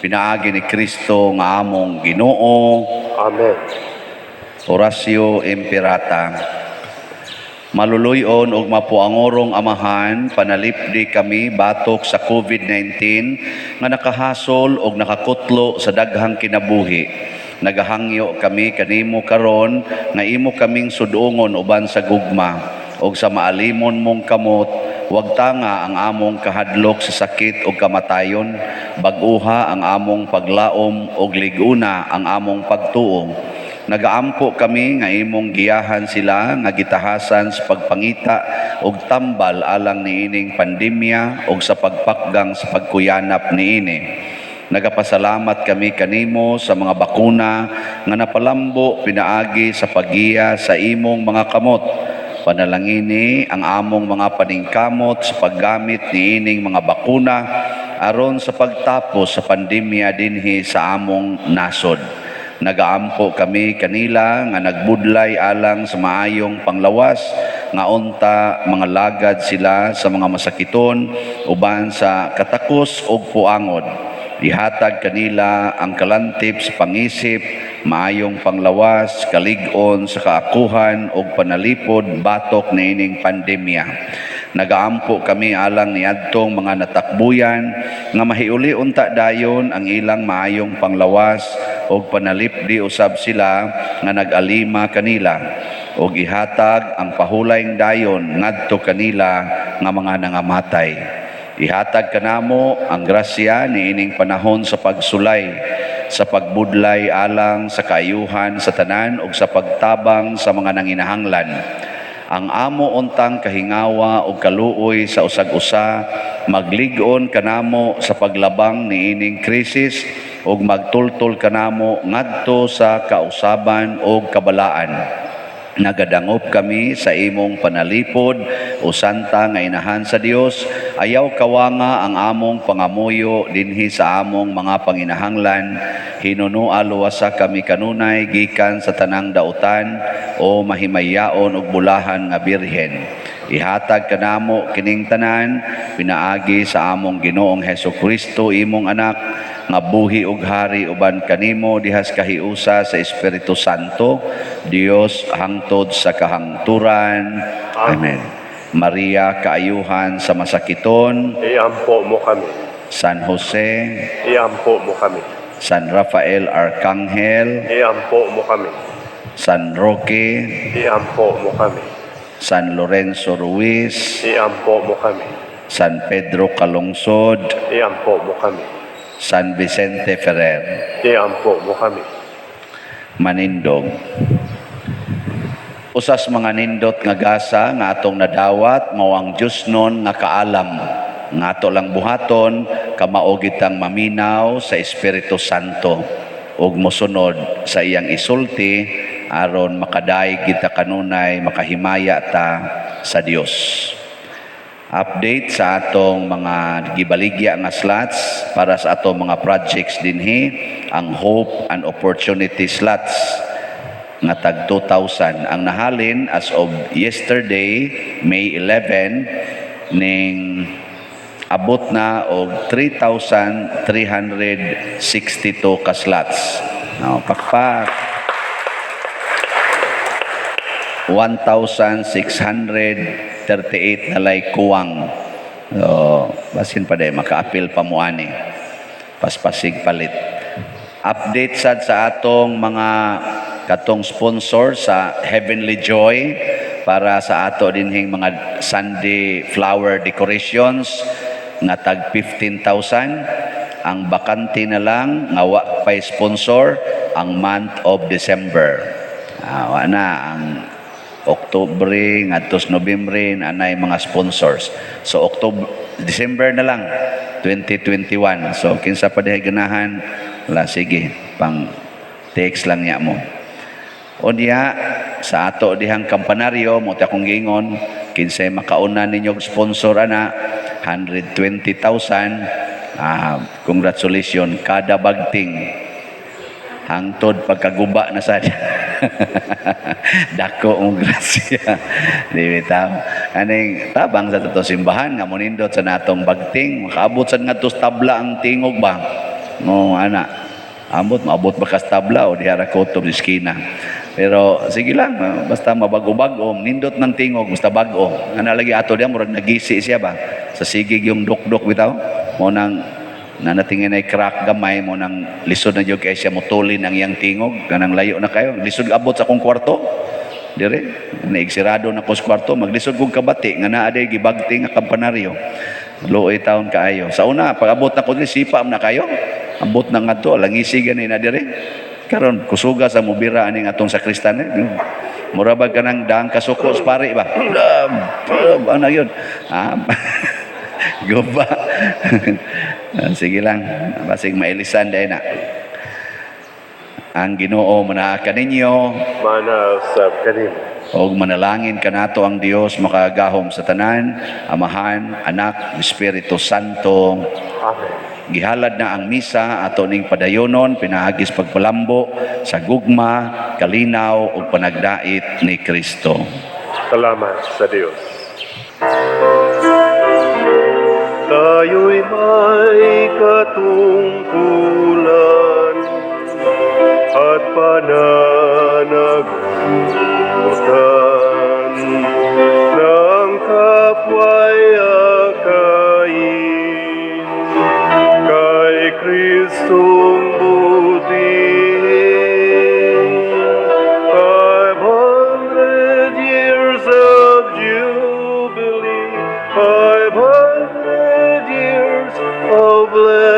B: pinaagi ni Kristo nga among Ginoo.
A: Amen.
B: Oratio Imperata. Maluluy-on ug mapuangorong Amahan, panalipdi kami batok sa COVID-19 nga nakahasol og nakakutlo sa daghang kinabuhi. Nagahangyo kami kanimo karon nga imo kaming sudungon uban sa gugma ug sa maalimon mong kamot, wag tanga ang among kahadlok sa sakit ug kamatayon, bag-uha ang among paglaom ug lig-una ang among pagtuo. Nagaampo kami nga imong giyahan sila nga gitahasan sa pagpangita og tambal alang niining pandemya og sa pagpakgang sa pagkuyanap niini. Nagapasalamat kami kanimo sa mga bakuna nga napalambo pinaagi sa paggiya sa imong mga kamot. Panalangini ang among mga paningkamot sa paggamit niining mga bakuna aron sa pagtapos sa pandemya dinhi sa among nasod. Nagaampo kami kanila nga nagbudlay alang sa maayong panglawas nga unta mga lagad sila sa mga masakiton uban sa katakos ug puangod. Ihatag kanila ang kalantip sa pangisip, maayong panglawas, kalig-on sa kaakuhan ug panalipod batok niining pandemya. Nagaampo kami alang niadtong mga natakbuyan nga mahiuli unta dayon ang ilang maayong panglawas ug panalipdi usab sila nga nag-alima kanila ug ihatag ang pahulayng dayon ngadto kanila nga mga nangamatay. Ihatag kanamo ang grasya niining panahon sa pagsulay, sa pagbudlay alang sa kaayuhan sa tanan ug sa pagtabang sa mga nanginahanglan. Ang amo untang kahingawa ug kaluoy sa usag-usa maglig-on kanamo sa paglabang niining krisis ug magtultol kanamo ngadto sa kausaban ug kabalaan. Nagadangop kami sa imong panalipod o santa nga inahan sa Dios. Ayaw kawanga ang among pangamuyo dinhi sa among mga panginahanglan. Hinunua luwasa kami kanunay gikan sa tanang dautan o mahimayaon ug bulahan nga Birhen. Ihatag kanamo kining tanan pinaagi sa among Ginoong Hesus Kristo, imong anak, nga buhi ug hari uban kanimo dihas kahiusa sa Espiritu Santo, Dios, hangtod sa kahangturan. Amen. Maria, kaayuhan sa masakiton,
A: Iampo mo kami.
B: San Jose,
A: Iampo mo kami.
B: San Rafael Arcangel,
A: Iampo mo kami.
B: San Roque,
A: Iampo mo kami.
B: San Lorenzo Ruiz,
A: Iampo mo kami.
B: San Pedro Calungsod,
A: Iampo mo kami.
B: San Vicente Ferrer.
A: Iampo mo kami.
B: Manindog. Usas mga nindot nga gasa nga atong nadawat mao ang Diyosnon nga kaalam nga ato lang buhaton kamao gitang maminaw sa Espiritu Santo ug mosunod sa iyang isulti aron makadayeg kita kanunay, makahimaya ta sa Dios. Update sa atong mga gibaligya nga slots para sa atong mga projects dinhi: ang Hope and Opportunity slots nga tag 2,000 ang nahalin as of yesterday, May 11, ning abot na og 3,362 ka slots. No, pakpak. 1,638 na lay kuwang. So, basin pa day makaapil pa mo ani. Paspasig palit. Update sad sa atong mga katong sponsor sa Heavenly Joy para sa ato dinhing mga Sunday flower decorations nga tag 15,000. Ang bakante na lang nga wa pay sponsor ang month of December. Ah, wa na ang Oktubre ngadto sa Nobyembre na anay mga sponsors. So October, December na lang 2021. So kinsa pa dihay ganahan, wala, sige, pang text lang niya mo. O niya sa ato dihang kampanaryo mo akong giingon, kinsay makauna ninyo og sponsor ana 120,000, congratulations. Kada bagting hangtod pagkaguba na sad, dako ang grasya, di bitaw? Aning tabang sa ato simbahan nga monindot sa natong bagting, makaabot sad ngadto sa tabla ang tingog ba mo ana. Ambot maabot ba kas tabla o diha ra kutob eskina, pero sige lang, basta mabago-bago, nindot ng tingog, basta bag-o. Ana lagi ato diha, murag nagisi siya ba sa sigig yung dukdok bitaw mo nang na natingin ay crack gamay mo nang lisod na jud kay siya mutulin ang iyang tingog kanang layo na kayo, lisod abot sa akong kwarto dire, naigsirado na ko sa kwarto, maglisod kog kabati nga naa day gibagting nga kampanaryo. Luoy taon kaayo. Sa una, pag abot na ko diri, sipa man na kayo, abot na ngadto langisi gani na dire. Karon kusuga sa mubira aning atong sakristan, eh. Mura ba kanang daang kasuko sa pari ba? Ano yun? Ah, guba. Sige lang, basig mailisan dahil na. Ang Ginoo manaa kaninyo.
A: Mana usab kanimo.
B: Og manalangin kanato ang Dios makagahom sa tanan, Amahan, Anak, Espiritu Santo.
A: Amen.
B: Gihalad na ang misa, ato ning padayonon pinaagis pagpalambo sa gugma, kalinaw ug panagdait ni Kristo.
A: Salamat sa Dios. Tayo'y may katungkulan at pananagutan ng kapwa'y akayin kay Kristong butihin. 500 years of jubilee, 500 years of blessing.